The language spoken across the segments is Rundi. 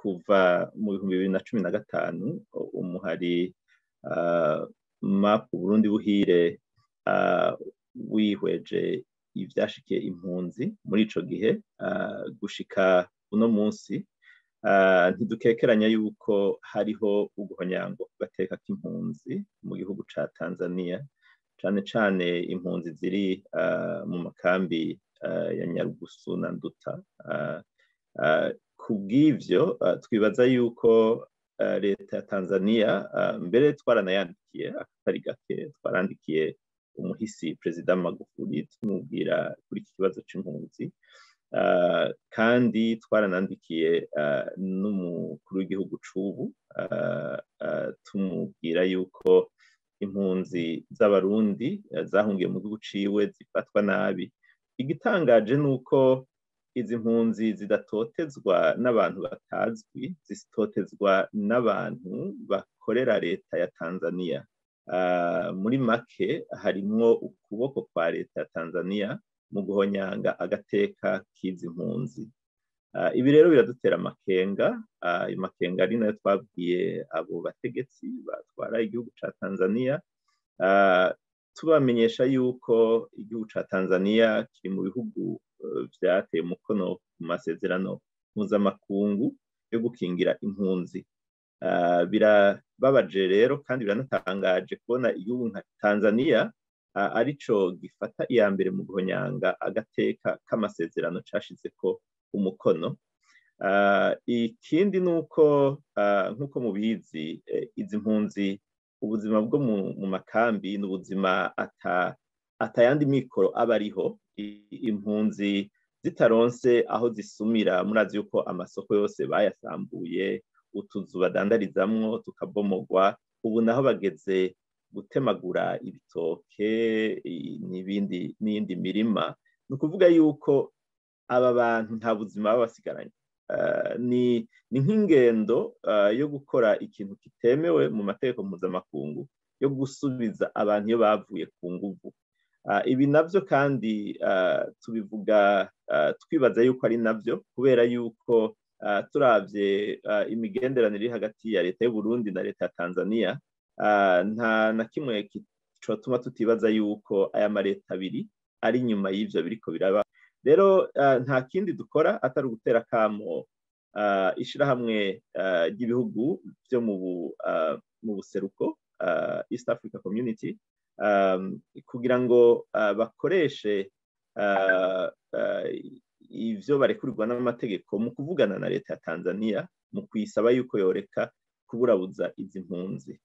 Kuva mu 2015 umuhari MAP Burundi Buhire wihweje ivyashikiye impunzi muri ico gihe gushika uno munsi, ntidukekeranya yuko hariho uguhonyangwa ku gateka k'impunzi mu gihugu ca Tanzania, cane cane impunzi ziri mu makambi ya Nyarugusu na Nduta. Kubw'ivyo twibaza yuko leta ya Tanzania, mbere twaranayandikiye akatari gake, twarandikiye umuhisi Perezida Magufuli tumubwira kuri iki kibazo c'impunzi, kandi twaranandikiye n'umukuru w'igihugu c'ubu tumubwira yuko impunzi z'Abarundi zahungiye mu gihugu ciwe zifatwa nabi. Igitangaje nuko izi mpunzi zidatotezwa n'abantu batazwi, zitotezwa n'abantu bakorera leta ya Tanzania. Muri make harimwo ukuboko kwa leta ya Tanzania mu guhonyanga agateka k'izi mpunzi. Ibi rero biradutera amakenga. Ayo makenga ari nayo twabwiye abo bategetsi batwara igihugu ca Tanzania, tubamenyesha yuko igihugu ca Tanzania kiri mu bihugu vyateye umukono ku masezerano mpuzamakungu yo gukingira impunzi. Birababaje rero kandi biranatangaje kubona igihugu nka Tanzania arico gifata iya mbere mu guhonyanga agateka k'amasezerano cashizeko umukono. Ikindi nuko nk'uko mubizi, izi mpunzi ubuzima bwo mu makambi n'ubuzima atayandi mikoro aba ariho. Impunzi zitaronse aho zisumira, murazi yuko amasoko yose bayasambuye, utuzu badandarizamwo tukabomogwa, ubu naho bageze gutemagura ibitoke n'ibindi n'iyindi mirima. Ni ukuvuga yuko aba bantu nta buzima baba basigaranye. Ni nk'ingendo yo gukora ikintu kitemewe mu mategeko mpuzamakungu yo gusubiza abantu iyo bavuye ku nguvu. Ibi navyo kandi tubivuga twibaza yuko ari navyo kubera yuko turavye imigenderanire iri hagati ya leta y'u Burundi na leta ya Tanzania, nta na kimwe cotuma tutibaza yuko aya mareta abiri ari inyuma y'ivyo biriko biraba. Rero nta kindi dukora atari ugutera akamo ishirahamwe ry'ibihugu vyo mu buseruko, East Africa Community, kugira ngo bakoreshe ivyo barekurirwa n'amategeko mu kuvugana na leta ya Tanzania mu kuyisaba yuko yoreka kuburabuza izi mpunzi,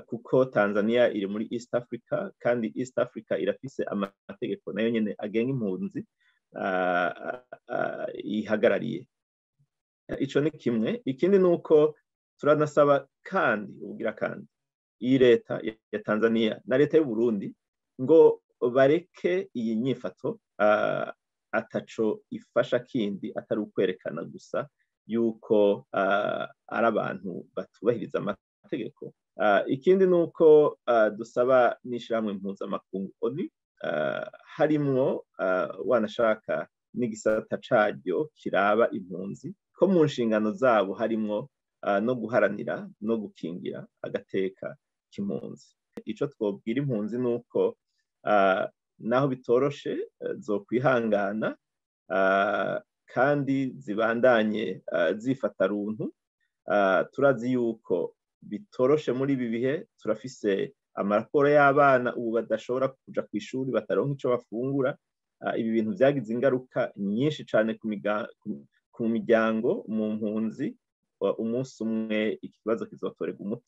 kuko Tanzania iri muri East Africa kandi East Africa irafise amategeko nayo nyene agenga impunzi ihagarariye. Ico ni kimwe. Ikindi nuko turanasaba kandi ubugira kandi iyi leta ya Tanzania na leta y'u Burundi ngo bareke iyi nyifato ataco ifasha kindi atari ukwerekana gusa yuko ari abantu batubahiriza amategeko. Ikindi nuko dusaba n'ishirahamwe mpuzamakungu ONU, harimwo wanashaka n'igisata caryo kiraba impunzi, ko mu nshingano zabo harimwo no guharanira no gukingira agateka k'impunzi. Ico twobwira impunzi nuko naho bitoroshe zokwihangana kandi zibandanye zifata runtu. Turazi yuko bitoroshe muri ibi bihe, turafise amaraporo y'abana ubu badashobora kuja kw'ishuri, bataronka ico bafungura. Ibi bintu vyagize ingaruka nyinshi cane ku miryango mu mpunzi. Umunsi umwe ikibazo kizotorerwa umuti.